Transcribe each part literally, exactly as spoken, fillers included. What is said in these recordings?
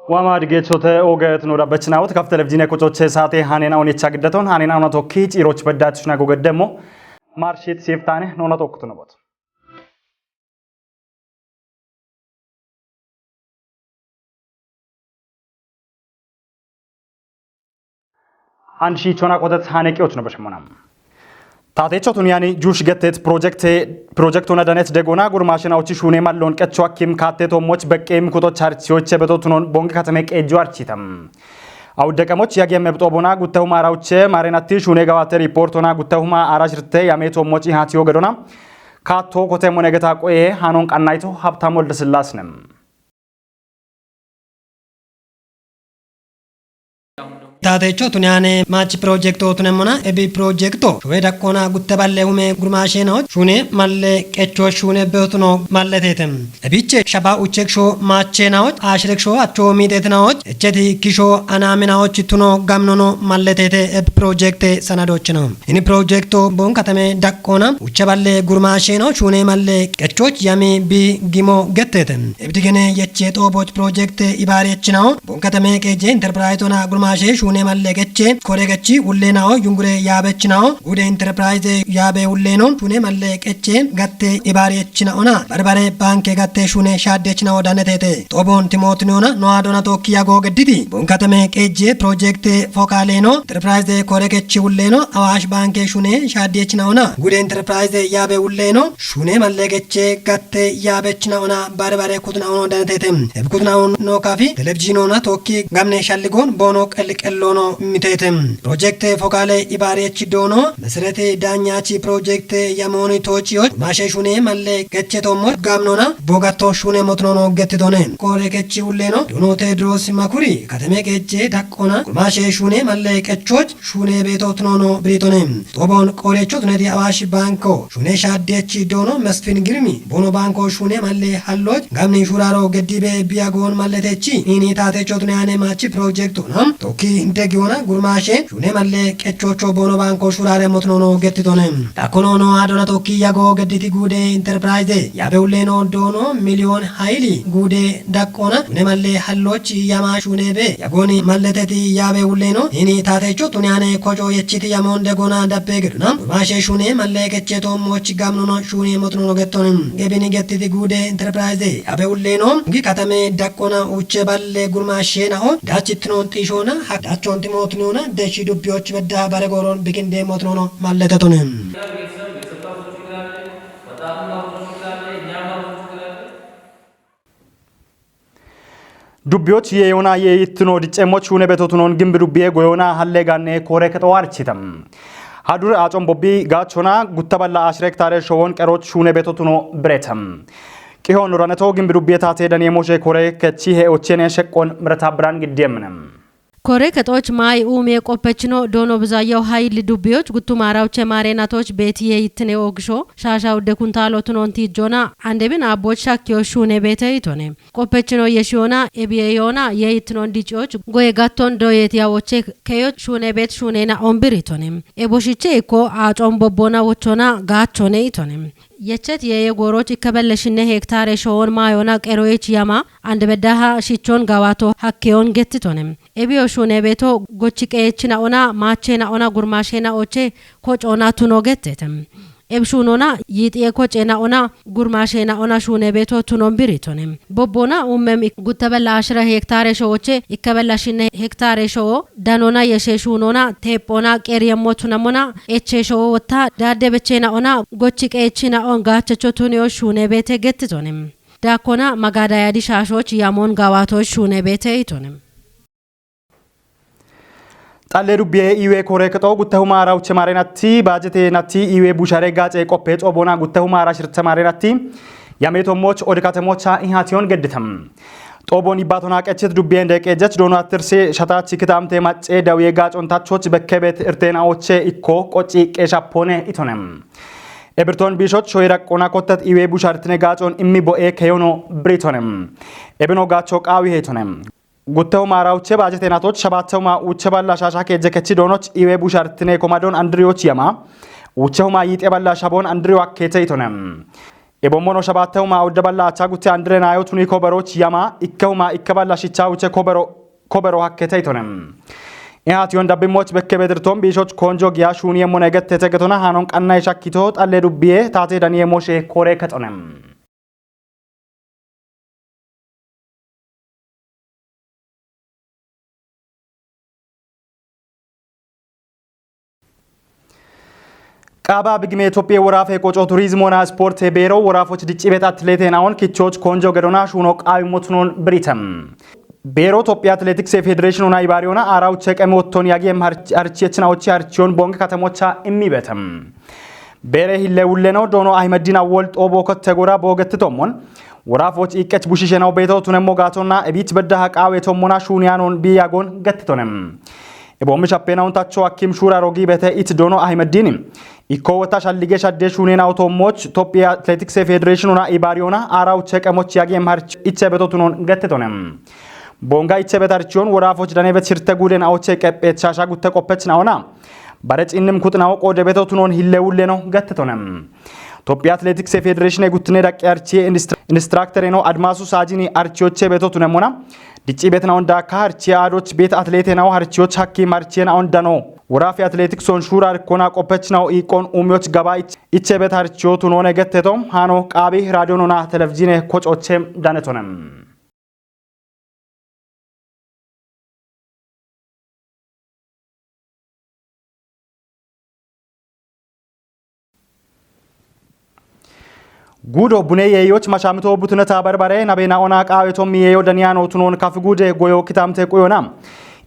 Wama digechote oget no dabbechinawot kaf televizine kuchoche saate hanena onicha giddaton hanena ona tokki ciroch beddat shna gogeddemo. Marshit siftane nona tokkutunobot. Anshi chona kotet haneqiyoch no beshmonam. Tatecho tunyani jush gettet project, project ona danet degona gurmashina ochi shune mallon qecho akkim katte to moch beqqe im kuto charchi oche beto tunon bonge katame qejo architam. Au deqamoch yagem mebto bona guttahuma arauche marenatti shune gawate report ona guttahuma arashirte yame to moch ihati ogedona. Katto kote monegeta qoye hanon qannaito Habtam Wolde Sillasnem. Tatecho tunyane machi project otunemona ebi project o. Shwe daqqona gutte balle hume gurmashena och shune malle qecho shune beotuno malle tetem. Ebiche shaba uchek sho machena och ashrek sho acho mitetna och echeti kisho anamina och tuno gamnono malle tete eb project sanadochna. Ini project o bon katame daqqona uche balle gurmashena och shune malle qechoch yami bi gimo gettete. Ebdigene yeche to boch project ibare chinao. Bon katame keje enterprise ona gurmashe shune malle geche kore gechi ulle nao yungure yabe chinao. Gude enterprise yabe ulle no shune malle geche gatte ibare chinaona. Barbare banke gatte shune shadde chinao danetete. Tobon timotiniona no adona tokki yago gedditi. Bon katame keje project fokale no enterprise kore gechi ulle no awash banke shune shadde chinaona. Gude enterprise yabe ulle no shune malle geche gatte yabe chinaona barbare kutnaona danetete. Eb kutnaona no kafi televizionona tokki gamne shalligon bono qelqellono mitete. Project fokale ibare chidono mesrete danyachi project yamoni tochiyo mashe shune malle geche to mot gamnona bogato shune motnono gettidone. Kore gechi ulleno dono Tedros Makuri katame geche daqqona gurmashe shune malle qechoch shune beto tunono britone. Tobon qorecho tunedi Awash Banko shune shadde chi dono Mesfin Girmi bono banko shune malle halloch gamni shuraro geddibe biyagon malle techi ini tatecho tunane machi project ona tokki degiona gurmashe shune malle qechocho bono banko shurare motnono gettitone. Dakono no adona tokki yago gedditi gude enterprise yabe ulleno dono million haili gude daqqona shune malle halloch yama shune be yagoni malle teti yabe ulleno ini tatecho tunane kocho yechiti yamon degona dabbe geduna gurmashe shune malle gecheto moch gamnono shune motnono gettone. Gebini gettiti gude enterprise yabe ulleno gi katame daqqona uche balle gurmashe nao dachitnon tishona hak dachon timotnona deshi dubbiyoch bedda bare goron biginde motnono malle tetone. Dubbiyoch ye yona ye ittino diccemoch shune beto tunon gimbi dubbiye goyona halle ganne kore keto architam. Hadur acon bobbi gachona gutta balla ashre hektare showon qeroch shune beto tuno biretam. Qihon uraneto gimbi dubbiye tate daniye moshe kore kechi he ochene sheqqon mirata biran giddiyemnem. Kore kexoch may ume qoppechino dono bizayew hayli dubbiyoch guttumara uche mare natoch betiye ittine ogisho shasha udde kuntalo tunonti jona andebin abboch shakkiyo shune bete itone. Qoppechino yeshiyona ebiyeyona ye ittinon dicioch goye gatton doyet yawoche keyoch shune bet shunena ombir itone. Eboshiche ikko acon bobbona wochona gachone itone. Yechet yeye goroch ikkebelle shinne hektare showon mayona qeroyech yama and beddaha shichon gawato hakkeyon gettitone. Ebiyo shune beto gochi qeechina ona machena ona gurmashena oche kocona tuno gettete. Eb shunona yixiye kocena ona gurmashena ona shune beto tunon biritone. Bobbona ummem ik- guttabella ashira hektare showoche ikkabella shinne hektare showo danona yeshe shunona tepona qeriyemmo tunamona eche showo wotta dadde bechena ona gochi qeechina on gachecho tuniyo shune bete gettitone. Dakona magada yadi shashoch yamon gawato shune bete itone. Xalle dubbiye iwe kore kexo guttahuma ara uche mare natti bajete natti iwe bushare gace qoppe xobona guttahuma ara shirte mare natti yameto moch odikate mocha ihation gedditam. Xobon ibbatona qechet dubbiyen de qejech dono attirse shatachi kitamte macce dawiye gacon tachoch bekkebet irtena oche ikko qoci qeshapone itonem. Ebirton bishoch shoyra qona kottat iwe bushartine gacon immi bo'e keyono britonem. Ebino gacho qawi hetonem. Guttahuma ara uche bajete natoch shabattahuma uche balla shasha keje kechi donoch iwe bushartine komadon andriyoch yama. Uchehuma yite balla shabon andriyo akkete itonem. Ebommono shabattehuma awudde balla acha gutte andire nayo tuni koberoch yama ikkehuma ikke balla shicha uche kobero kobero hakkete itonem. Ihatiyon dabbimmoch bekke bedirton biishoch konjo giya shuni yemmone gette tegetona hanon qanna ishakkito xalle dubbiye tate daniye moshe kore ketonem. Qaaba bigime Itophiya woraafe qoco turizimona sporte beero woraafoch diccibet atlete naon kichoch konjo gedona shuno qaawi motunon biritem. Beero Itophiya Athletics Federation ona ibaariyoona aarauche qeme wotton yagiem harchiyechna ochi harchiyon bonge katemocha immibetem. Beere hille wulleno doono Ahmeddin Awwol xoobo kotte gora boogettitommon. Woraafoch iqqech bushishenaw beeto tunemmo gaatonna ebich beddaha qaawe tommona shuuniyanon biyagon gettitonem. Eboommi shappenaun tacho akkim shuura rogi bete it doono Ahmeddin. Ikko wota shallige shadde shuunena otommoch Itophiya Athletics Federation ona ibaariyoona aarauche qemoch yagiem harch iche beto tunon gettitonem. Bonga iche betarchiyon woraafoch danebet shirte guuden aoche qephe chasha gutte qoppech naona. Bare cinnim kuxnawo qode beto tunon hille wulleno gettetonem. Itophiya Athletics Federation guttine daqqe archiye instraktere no Admasu Saajini archiyoche beto tunemona. Dicci bet naon daakka harchiye aadoch bet atlete nawo harchiyoch hakki marchiye naon dano. Woraafi athletics on shuura rikkona qoppech nawo iiqon umiyoch gaba iche bet harchiyo tunone getteto hano qaabi radio nona televizine kocoche danetonem. Gudo bune yeeyoch mashamito butuneta barbare nabe naona qaawe tommi yeeyo daniyano tunon kafi gude goyo kitamte quyona.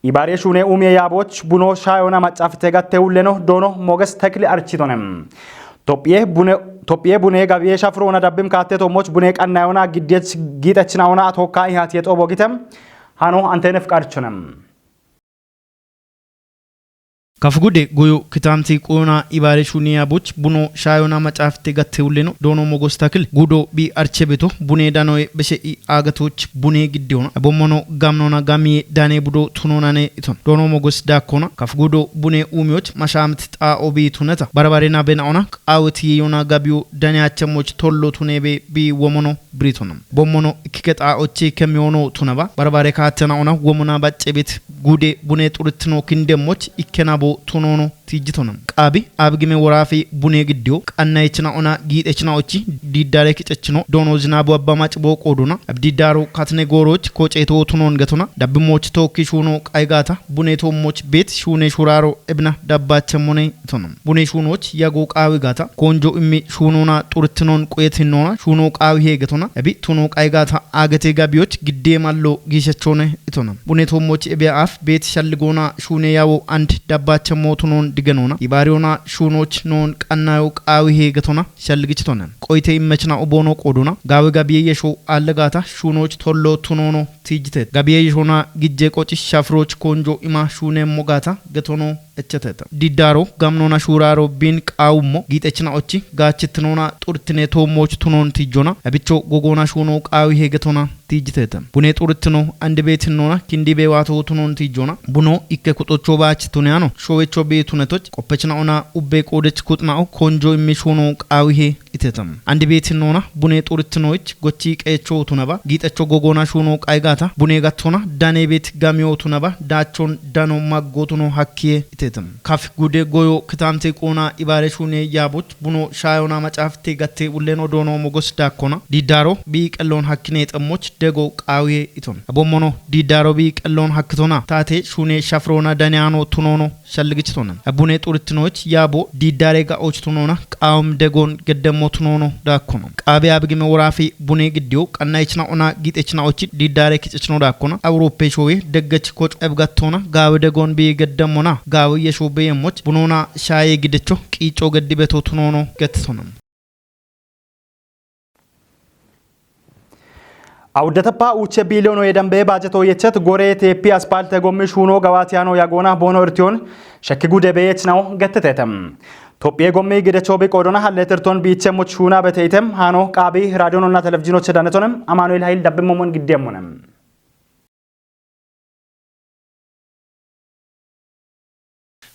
Ibaare shuune umiye yaaboch buno shaayona macafite gatte ulleno doono moges tekli architonem. Tophiye bune Tophiye bune gabiye shafrona dabbim kaatte tommoch bune qannayona giddech giixechnaona atokka ihatiye xoobo gitem. Hano antene fqarchonem. Kafugude goyo kitamti qoyona ibaare shuniya buch buno shaayona macafte gatte ulleno doono mogos takil gudo bi arche beto bune danoye beshe i aagatoch bune giddiyona abommono gamnona gamiye dane budo tunonane iton doono mogos daakkona kafugudo bune umiyoch mashamti xaa obi tuneta barbare na benaona qaaweti yeyona gabiyo dane achemmoch tollo tunebe bi womono biritonam. Bommono ikkike xaa ochi kemiyono tunaba barbare kaattena ona womona baccebit gude bune xuritino kindemmoch ikkena bo tunono tijjitonam. Qaabi abigime woraafi bune giddiyo qannayechina ona giidhechina ochi diddare kicechino doono zinaabu abba mac boo qoodona abdiddaro katine gooroch koceeto tunon getona dabbimoch tookki shuuno qaygaata bune toommoch beet shuune shuraaro ebina dabbachemmone itonam. Bune shuunoch yago qaawi gaata konjo immi shuunona xuritinon quyetinnona shuuno qaawi heegetona ebi tuno qaygaata aagete gabiyoch giddee mallo giishechone itona. Bune toommoch ebiya af beet shalligoona shuune yawo and dabbachemmo tunon digenona ibaariyona shuunoch noon qannayo qaawi heegetona shalligichitona. Qoyte immechna oboono qoodona gaawe gabiye yesho allagaata shuunoch tollo tunono tiijjiteet. Gabiye yeshona gijje qoci shafirooch konjo ima shuunemmo gaata getono echeteeta. Diddaro gamnona shuuraro bin qaawummo giixechina ochi gaachittinona xurtine toommoch tunon tiijjona abicho gogoona shuuno qaawi heegetona tiijjiteeta. Bune xurtino andibeetinnona kindibe waato tunon tiijjona buno ikke kuxocho baach tuneyano showecho bi tunetoch qoppechna ona ubbe qoodech kuxna'o konjo immi shuuno qaawi hee itetam. Andi beetinnona bune xurtinoich gochi qeecho tunaba giixecho gogoona shuuno qaygaata bune gattona dane beet gamiyo tunaba daachon dano maggo tuno hakkiye itetam. Kaf gude goyo kitante qoona ibaare shuune yaaboch buno shaayona macafte gatte ulleno doono mogos daakkona diddaro bi qellon hakkine xemmoch dego qaawiye iton. Abommono diddaro bi qellon hakkitona taate shuune shafirona daniyano tunono shalligichitona. Abune xurtinoch yaabo diddare ga'och tunona qaawum degon geddemmo tunono daakkona. Qaabe abigime woraafi bune giddiyo qannaychna ona giixechna ochi diddare kichechno daakkona. Awuroppe shoowe deggech koc ebgattona gaawe degon bi geddemmona gaawe yesho beyemmoch bunona shaaye gidecho qiico geddibeto tunono gettitona. Awuddatappa uuche biiliyono yedambe baajeto yechet gore teeppi aspalte gommi shuuno gawaatiyano yagoona boono irtiyon shekki gude beyechnawo gettetetem. Tophiye gommi gidecho bi qoodona halle tirton biiche moch shuuna beteytem hano qaabi raadiyononna televizinoche danetonem Amaanu'el Hayil dabbimmommon giddiyemmonem.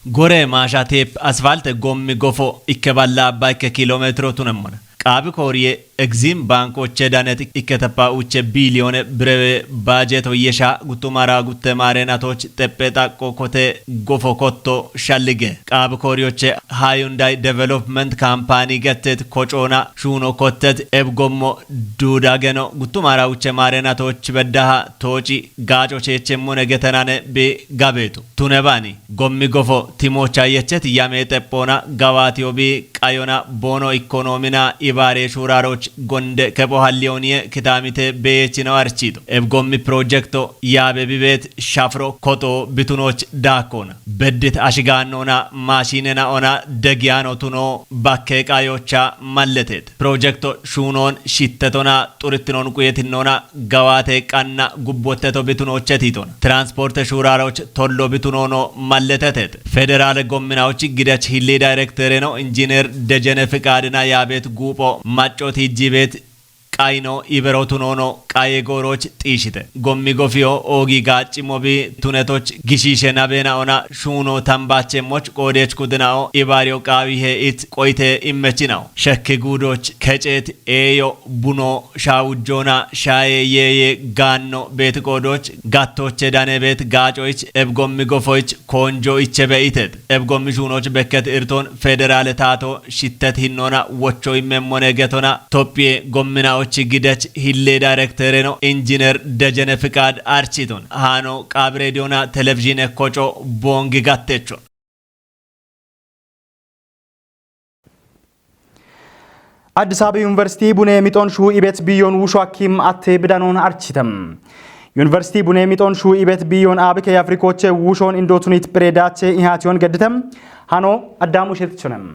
Gore maasha teep asfalte gommi gofo ikke balla abba ikke kiilo meetiro tunemmona. Xaabi Kooriye Egzim Baankoche Danet Ikketeppa Uche Biiliyoone Birewe Baajeto Yesha Guttumara Gutte Maarenatoch Xeppe Xaqqo Kote Gofo Kotto Shallige Xaabi Kooriyoche Hayundai Development Kampaani Gettet Kocoona Shuuno Kottet Ebgommo Duuda Geno Guttumara Uche Maarenatoch Beddaha Tooci Gaaco Cheechemmone Getenane Bi Gabeetu Tunebani Gommi Gofo Timocha Yechet Yame Xeppoona Gawaatiyo Bi Qayona Boono Ikkonoomina Ibaare Shuuraaroch Gonde Kepho Halliyooniye Kitaamite Beechino Archiito Ebgommi Pirojekto Yaabe Bibeet Shafro Koto Bitunoch Daakkona Beddit Ashigaannoona Maashiinena Ona Degiyaano Tuno Bakke Qayocha Malleteet Pirojekto Shuunoon Shittetona Xurittinoon Quyetinnoona Gawaate Qanna Gubbotteto Bitunoche Tiitona Transporte Shuuraaroch Tollo Bitunoono Malleteteet Federaale Gomminaochi Gidech Hilli Daayirekteereno Injiineer Dejene Fiqaadina Yaabeet Guupho Maccooti Ijjiibeet Qayino Ibero Tunoono Qaye Gooroch Xiishite Gommi Gofiyo Oogi Gaaccimmo Bi Tunetoch Gishiishe Nabeena Ona Shuuno Tambaachemmoch Qoodeech Kudinao Ibaariyo Qaawihe It Qoyite Immechinao Shekki Guudoch Keceet Eeyo Buno Shaawujjoona Shaaye Yeeye Gaanno Beet Qoodoch Gattoche Dane Beet Gaacoich Ebgommi Gofoich Koonjo Ichebe Itet Ebgommi Shuunoch Bekket Irton Federaale Taato Shittet Hinnoona Wocho Immemmone Getona Tophiye Gomminaochi Gidech Hilli Daayirekteereno Injiineer Dejene Fiqaad Architon Haano Qaab Reediyona Televizhiine Koco Boongi Gattecho Addis Ababa Yuniversiti Bune Mixon Shuu Ibet Biiyoon Wusho Hakkiim Atte Bidanoon Architem Yuniversiti Bune Mixon Shuu Ibet Biiyoon Aabike Afrikoche Wushoon Indootunit Phiredaache Ihaatiyoon Gedditem Hano Addaamu Shetichonem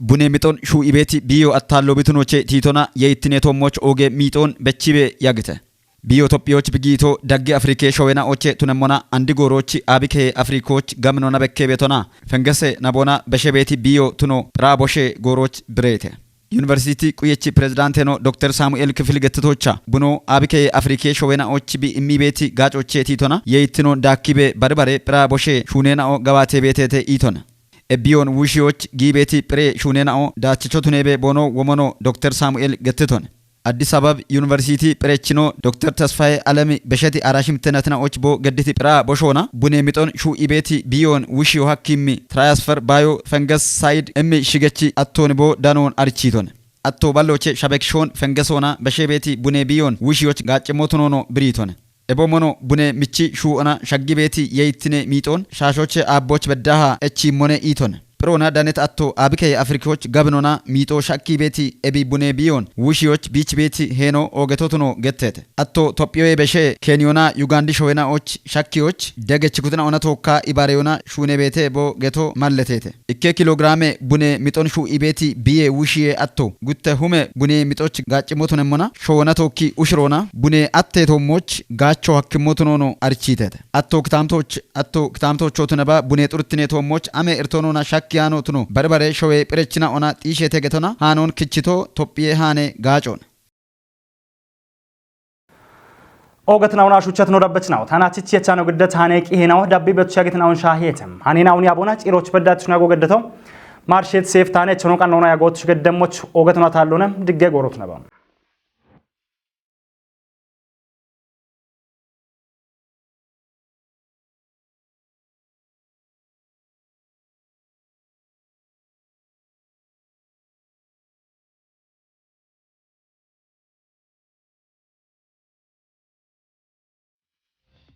Bune Mixon Shuu Ibeti Biiyo Attaallo Bitunoche Tiitona Yeittinetoommoch Ooge Miixoon Bechibe Yagite Biiyo Tophiyoch Bigiito Daggi Afrike Showenaoche Tunemmona Andi Goorochi Aabike Afrikoch Gaminona Bekke Betona Fengese Nabona Beshebeeti Biiyo Tuno Phiraa Boshe Gooroch Bireete Yuniversiti Quyechi Pirezidaanteno Dokter Saamu'eel Kifil Gettitocha Buno Aabike Afrike Showenaoch Bi Immibeeti Gaacoche Tiitona Yeittinoon Daakkibe Baribare Phiraa Boshe Shuuneenao Gawaate Beeteete Iitona Ebbiyoon Wushiyoch Giibeeti Phire Shuuneenao Daachicho Tuneebe Boono Womono Dokter Saamu'eel Gettitone Addis Ababa Yuniversiti Phirechino Dokter Tesfaye Alemi Besheti Arashimte Natinaoch Bo Gedditi Phiraa Boshoona Bune Mixon Shuu Ibeti Biiyoon Wushiyo Hakkiimmi Trayasfer Baayo Fenges Sayid Emmi Shigechi Attooni Bo Danoon Arichiitone Atto Balloche Shabekishoon Fengesoona Beshebeeti Bune Biiyoon Wushiyoch Gaaccimmo Tunoono Biriitone Ebo Mono Bune Michi Shuu'ona Shaggibeeti Yeyittine Miixoon Shaashoche Aabboch Beddaha Echiimmone Iitone Phiroona Danet Atto Aabike Afrikoch Gabinona Miixo Shakkibeeti Ebi Bune Biiyoon Wushiyoch Biichibeeti Heeno Oogeto Tuno Getteete Atto Tophiyoye Beshe Keniyoona Yugandi Showenaoch Shakkiyoch Degech Kutinaona Tookka Ibaareyona Shuunebeete Bo Geto Malleteete Ikke Kilogirame Bune Mixon Shuu Ibeti Biiye Wushiye Atto Gutte Hume Bune Mixoch Gaaccimmo Tunemmona Showeena Tookki Ushiroona Bune Atte Toommoch Gaacho Hakkimmo Tunoono Arichiitete Atto Kitaamtoch Atto Kitaamtocho Tuneba Bune Xurtine Toommoch Ame Irtoonona Shakki Yaano Tuno Baribare Showe Phirechinaona Xiishete Getona Haanoon Kichito Tophiye Haane Gaacon Oogatinauna Shuchatno Dabbachinaw Tana Chichi Yachano Gidda Tane Qihenaw Dabbi Betcha Getinaun Shahetem Haninauni Abona Chiroch Bedda Tunago Geddato Marshet Sef Tane Chonoka Nona Yagot Geddemoch Oogatuna Talone Digge Gorotnaba